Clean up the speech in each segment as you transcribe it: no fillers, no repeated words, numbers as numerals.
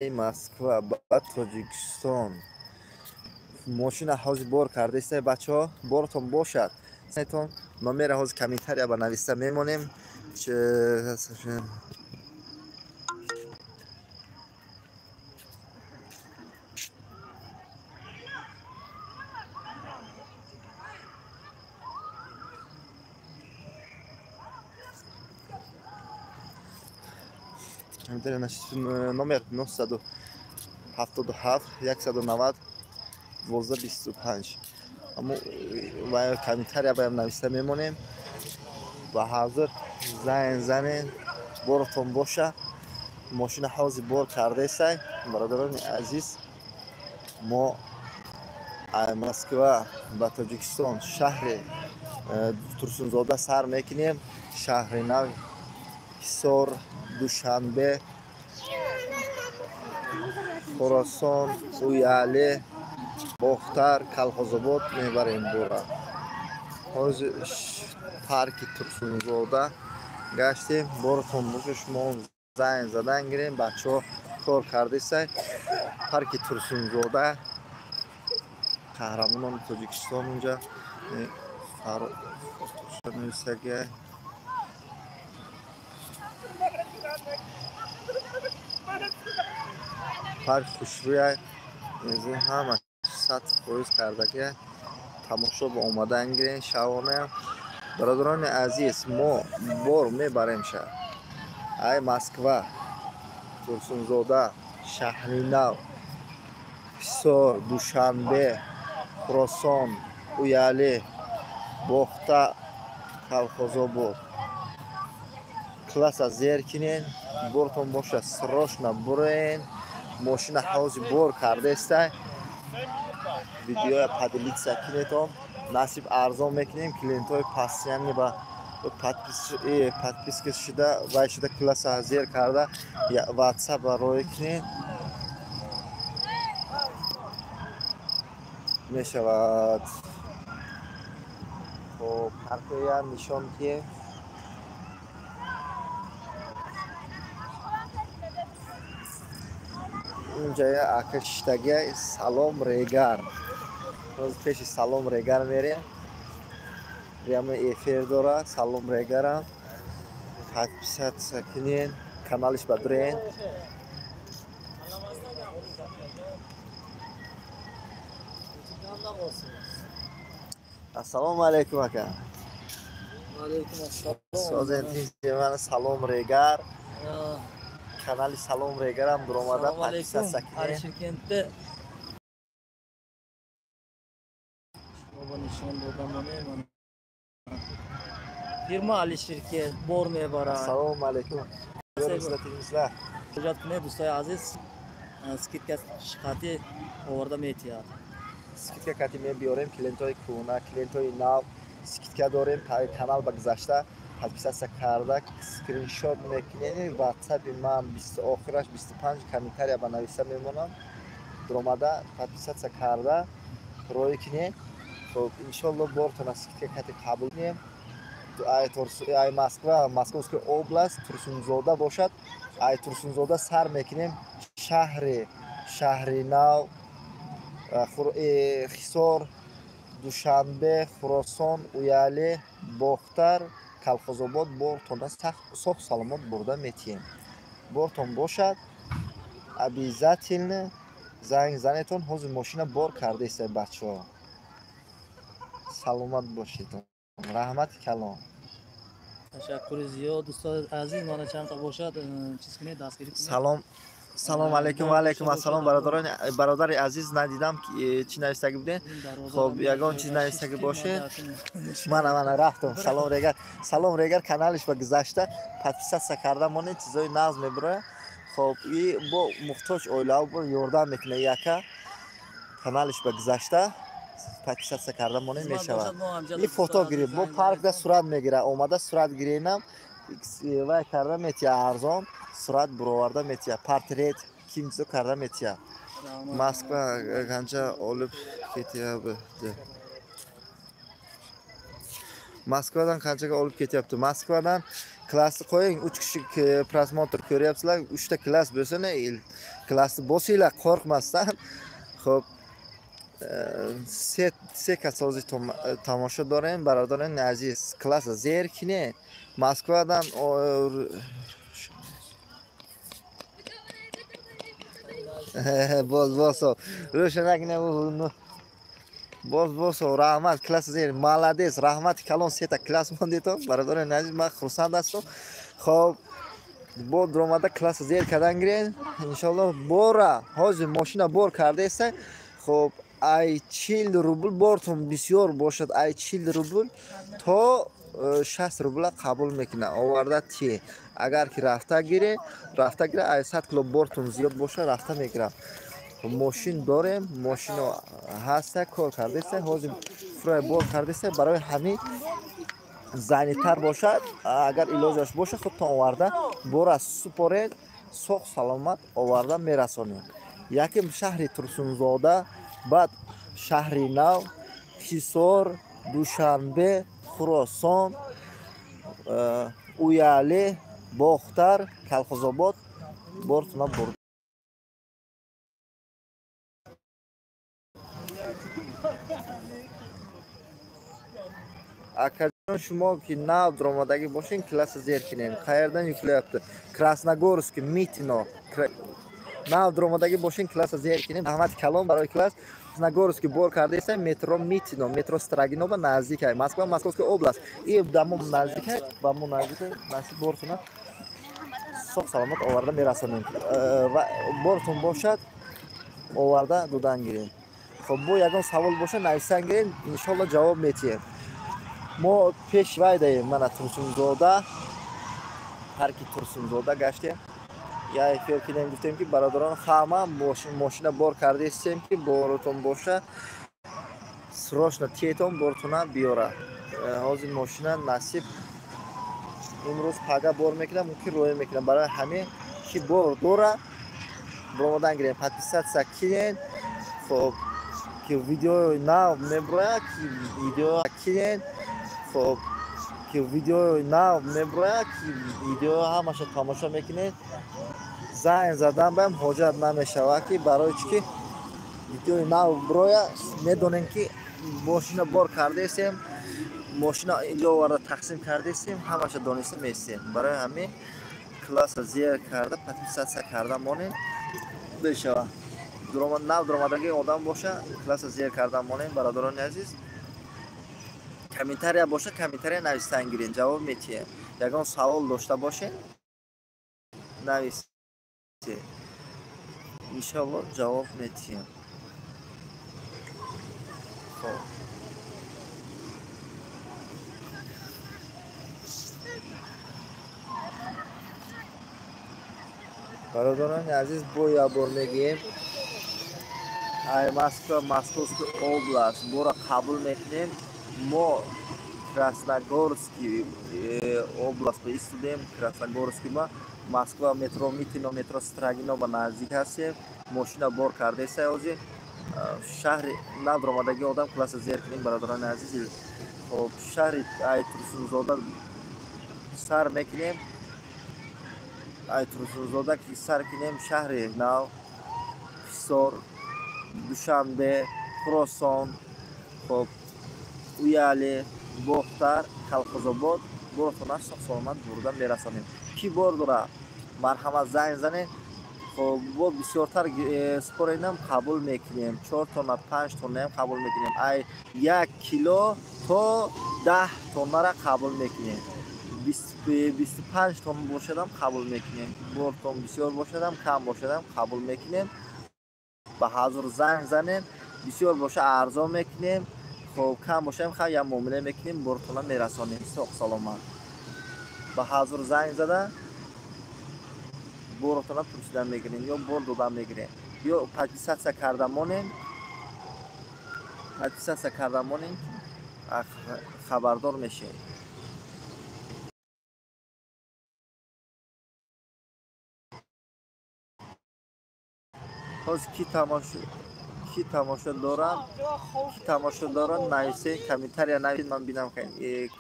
Москва ба Тоҷикистон мошина ҳозир бор кардаистай, бачаҳо, боротон бошад, номера ҳозир комментария ба нависта мемонем. Номер 977 190 12 25. Аммо комментария баям нависта мемонем. Ба ҳазир занг занен, боротон боша. Мошина ҳозир бор кардаистай, бародарони азиз. Мо Москва ба Тоҷикистон, шаҳри Турсунзода сар мекунем, шаҳри Нав, Ҳисор, Душанбе, Хуросон, Уяле, Бохтар, Калхозобод мебарем бора. Ҳозир парки Турсунзода гаштем. Боротон боша, шумо занг задан гирем. Бачаҳо кор кардисай. Парки Турсунзода, қаҳрамонони Тоҷикистон унҷа нависагия. Парк хушрӯя, ҳама 100% кардагия. Тамошо ба омадан гирен шавона. Бародарони азиз, мо бор мебарем ша ай Москва, Турсунзода, шаҳри Нав, Ҳисор, Душанбе, Хуросон, Уяле, Бохта, Калхозобод. Класса зер кинен, бортон боша, срочно бурен. Мошина ҳозир бор кардаистай. Видеоя поделиться кинетон. Насиб арзон мекунем. Клиентҳои постоянный ба подписка шуда, вай шуда, класса зер карда, WhatsApp рой кунед. Мешавад. Хоб, паркоя нишон диҳем. Унҷая ака шиштагия, Салом Регар. Ҳозир пеши Салом Регар мерем. Прямой эфир дора Салом Регарам. Подписаться кунен, каналиш ба дурен. Ассалому алайкум, ака. Алайкум ассалом. Созен, ман Салом Регар. Канали Салом Регарам дуромада подписаться кунен. Алишеркентте шумо нишон додам. Фирма Алишеркент бор мебарад. Ассалому алайкум. Ёризлатингизlar. Муроҷиат кунед, дӯстои азиз, скидка шиқати оварда метиҳад. Скидка кати мебиёрем клиентҳои кӯҳна, клиентҳои нав скидка дорем. Канал ба гузашта подписаться карда, скриншот мекунем. Ватсапи ман охираш 25, комментария ба нависта мемонам. Дуромада подписаться карда рой кунем. Хоб, иншолло, бортона скидка кати қабул кунем. Ай Москва, Московская область, Турсунзода бошад, ай Турсунзода сар мекунем, шаҳри Нав, Ҳисор, Душанбе, Хуросон, Уяле, Бохтар, Калхозобод бортона соҳ саломат бурда метиҳем. Бортон бошад, обязательно занг занетон. Ҳозир мошина бор кардаистай, бачаҳо. Саломат бошед, раҳмати калон. Ташаккури зиёд, дӯстони азиз. Мана чанд та бошад, чиз кунед, дастгирӣ кунед. Салом, салом алейкум. Ва алейкум ассалом, бародарони, бародари азиз. Надидам, чӣ навистагӣ будем. Хоб, ягон чиз навистагӣ боше. Мана рафтам. Салом Регар, Салом Регар каналиш ба гузашта подписаться карда монед, чизои нағз мебурояд. Хоб, и бо муҳтоҷ оилао бо ёрдам мекунад яка. Каналиш ба гузашта подписаться карда монед, мешавад. И фото гирифт, бо паркда сурат мегирад. Омада сурат гиренам, вай карда метия, арзон сурат буроварда метия, портрет ким чизо карда метия. Москва qancha olib ketyapti? Moskvadan qanchaga olib ketyapti? Moskvadan Klassni qo'ying, 3 kishi просмотр ko'ryapsizlar, 3 ta klass bo'lsin, klassni bosinglar, qo'rqmasdan. Xo'p, се кас ҳозир тамошо дорем, бародарони азиз. Класс зер кине. Москвадан боз босо рӯшанак не боз босо раҳмат класс зер молодец раҳмати калон сета класс мондето бародарони азиз ман хурсанд ҳастам. Хоб бо дуромада класс зер кардан гирен иншоаллоҳ. Бора ҳозир мошина бор кардаеста. Хоб ай 40 рубл бортон бисёр бошад, ай 40 рубл то 60 рубла қабул мекунад. Оварда ти агар ки рафта гире, рафта гире, ай 100 кило бортон зиёд бошад, рафта мегирам. Мошин дорем, мошино ҳаста, кор кардаеста, ҳозир фурай бор кардаеста. Барои ҳамин занитар бошад, агар илоҷаш бошад, худтон оварда бора супоред, соғ саломат оварда мерасонем. Яким шаҳри Турсунзода, баъд шаҳри Нав, Ҳисор, Душанбе, Хуросон, Уяли, Бохтар, Калхозобод бортона бурд. Акаҷон, шумо ки нав дуромадагӣ бошен, класса зер кинем. Qayerdan yuklayapti? Красногорск, Митино. Нав дуромадагӣ бошен, класса зер кинем. Раҳмати калон барои класс. Красногорск бор кардаеста, метро Митино, метро Строгиноба наздикай. Москва, Московская область. И дамо наздикай, ба мо наздикай, насиб бортона соғ саломат оварда мерасонем. Ва бортон бошад, оварда додан гирем. Хоб, бо ягон савол бошад, нависан гирем, иншоаллоҳ ҷавоб метиҳем. Мо пеш вайдаем, мана Турсунзода, парки Турсунзода гаштем. Я эфир кидем, гуфтем ки бародарон ҳама мошина бор кардаистем, ки боротон боша, срочно тиетон бортона биёра. Ҳозир мошина насиб имрӯз пага бор мекунам, мумкин роя мекунам. Барои ҳамин ки бор дора, баромадан гирем, подписаться кинен. Хоб, ки видеои нав меброяд, ки видео кинен. Хоб, ки видеои нав меброяд, ки видео ҳамаша тамошо мекунед. Занг задан баам ҳоҷат намешавад, ки барои чӣ ки видеои нав броя, медонем ки мошина бор кардаестем, мошина инҷо оварда тақсим кардаестем, ҳамаша дониста меистем. Барои ҳамин класса зер карда, подписаться карда монем бешавад. Нав дуромадаги одам боша, класса зер карда монем, бародарони азиз. Комментария боша, комментария навистан гирен, ҷавоб метиҳем. Ягон савол дошта бошед, нависед, иншоаллоҳ ҷавоб метиҳем. Хоб, бародарони азиз, бо як бор мегӯем, ай Москва, Московская область бора қабул мекунем. Мо Красногорский область ба истодем, Красногорский ма Москва, метро Митино, метро Строгино ба наздик ҳастем. Мошина бор кардаеста ҳозир. Шаҳри нав дуромадаги одам класса зер кунем, бародарони азиз. Хоб, шаҳри ай Турсунзода сар мекунем, ай Турсунзода ки сар кунем, шаҳри Нав, Ҳисор, Душанбе, Хуросон, хоб, Уяли, Бохтар, Калхозобод бортона соғ саломат бурда мерасонем. Ки бор дора, марҳамат занг занед. Хоб, бо бисёртар споренам қабул мекунем, 4 тонна, 5 тоннаам қабул мекунем. Ай 1 кило то 10 тоннара қабул мекунем. 25 тонна бошадам қабул мекунем. Бортон бисёр бошадам, кам бошадам қабул мекунем. Ба ҳазур занг занем, бисёр боша арзон мекунем. Хоб, кам бошам хай як муомила мекунем, бортона мерасонем соғ саломат. Ба ҳазур занг зада бортона пурсидан мегирем ё бор додан мегирем, ё подписаться карда монем, подписаться карда монем, хабардор мешавем. Ҳозир ки тамошо Ки тамошо дорам, ки тамошо дорам, нависен, комментария нависен, ман бинам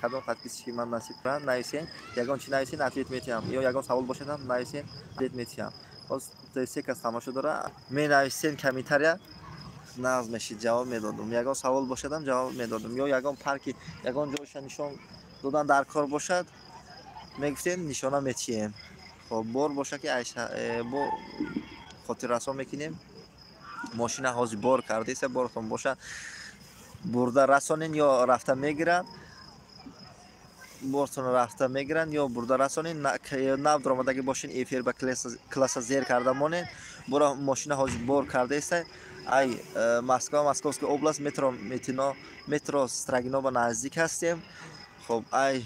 кадом подписчики ман насиб кунанд. Нависен, ягон чи нависен, ответ метиҳам. Ё ягон савол бошад ҳам нависен, ответ метиҳам. Боз се кас тамошо дора, менависен комментария, нағз мешид, ҷавоб медодум. Ягон савол бошадам, ҷавоб медодум. Ё ягон парки, ягон ҷойша нишон додан дар кор бошад, мегуфтем, нишона метиҳем. Хоб, бор боша ки бо хотиррасон мекунем. Мошина ҳозир бор кардеса, бортон боша, бурда расонен ё рафта мегиранд. Бортон рафта мегиранд ё бурда расонен. Нав даромадаги бошен, эфир ба класса зер карда монен. Бора мошина ҳозир бор кардеса. Ай Москва, Московская область, метро Метино, метро Строгино ба наздик ҳастем. Хоб, ай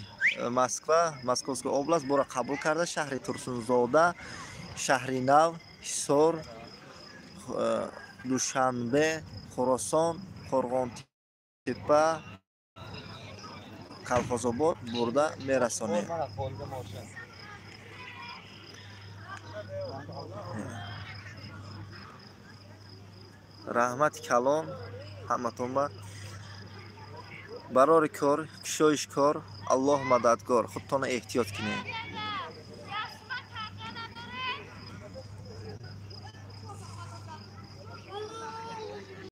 Москва, Московская область бора қабул карда, шаҳри Турсунзода, шаҳри Нав, Ҳисор, Душанбе, Хуросон, Қурғонтеппа, Калхозобод бурда мерасонем. Раҳмати калон ҳаматонба. Барори кор, кушоиш кор, Аллоҳ мададгор. Худтона эҳтиёт кунед.